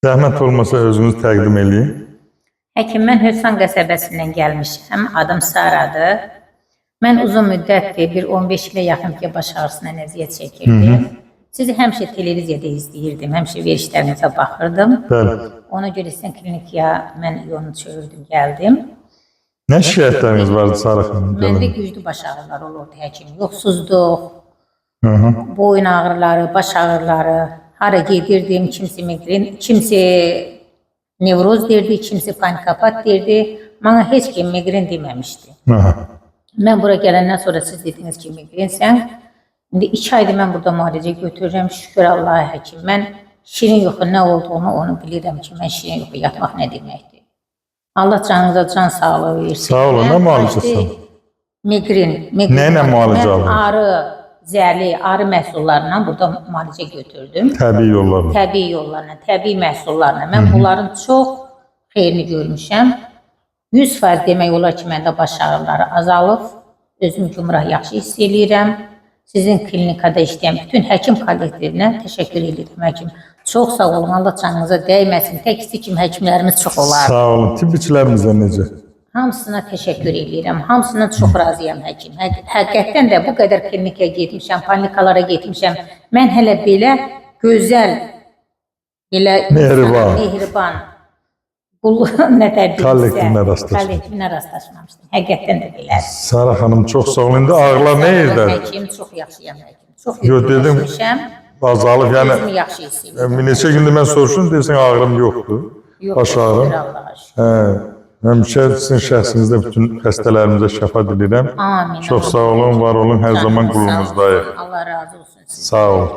Zəhmət olmasa özünüzü təqdim eləyin. Həkim, mən Hövsan qəsəbəsindən gəlmişəm. Adım Saradır. Mən uzun müddətdir, bir 15 ilə yaxın ki, baş ağrısından əziyyət çəkirdim. Sizi həmişə televiziyada izləyirdim, həmişə verişlərinizə baxırdım. Bəli. Ona görə sizin klinikaya mən yolunu çevirdim, gəldim. Nə şikayətləriniz vardı Sara xanım? Məndə Gəlin. güclü baş ağrıları olurdu həkim. Yoxsuzluq, Hı -hı. boyun ağrıları, baş ağrıları, hara gedirdim, kimsi migren, kimsi nevroz derdi, kimsi panikapat derdi. Mənə heç kim migren deməmişdi. Aha. Mən bura gələndən sonra siz dediniz ki, migrensən. İndi 2 aydır mən burada müalicə götürürəm. Şükür Allaha həkim. Mən şirin yuxu nə olduğunu onu bilirəm ki, mən şirin yuxu yatmaq nə deməkdir. Allah canınıza can sağlığı versin. Sağ olun. Nə Mən müalicəsi? başda Migren, migren. Nə ilə müalicə Mən aldınız? arı zəli, arı məhsullarından burada müalicə götürdüm. Təbii yollarla. Təbii yollarla, təbii məhsullarla. Mən bunların çox xeyrini görmüşəm. 100% demək olar ki, məndə baş ağrıları azalıb. Özümü gümrah yaxşı hiss eləyirəm. Sizin klinikada işləyən bütün həkim kollektivinə təşəkkür edirəm həkim. Çox sağ olun, Allah canınıza dəyməsin. Tək sizi kimi həkimlərimiz çox olar. Sağ olun. Tibbçilərimizlə necə? Hamısına təşəkkür eləyirəm. Hamısından çox razıyam həkim. Həqiqətən də bu qədər klinikaya getmişəm, panikalara getmişəm. Mən hələ belə gözəl, belə Mehriban. mehriban qul nə tər deyirsə, Kollektivinə rastlaşmamışdım. Kollektivinə rastlaşmamışdım. Həqiqətən də belədir. Sara xanım çox sağ olun. İndi ağrılar nə yerdə? Həkim, çox yaxşıyam həkim. Çox Yo, dedim, yüngülləşmişəm. Azalıb, yəni Özümü yaxşı hiss edirəm. neçə gündür mən soruşurum, deyirsən ağrım yoxdur. Yox, Baş ağrım. şükür Allaha şükür. Hə, həmişə sizin şəxsinizdə bütün xəstələrimizə şəfa diləyirəm. Amin. Çox sağ olun, var olun, hər zaman Canınız sağ olsun. qulluğunuzdayıq. Allah razı olsun sizdən. Sağ olun.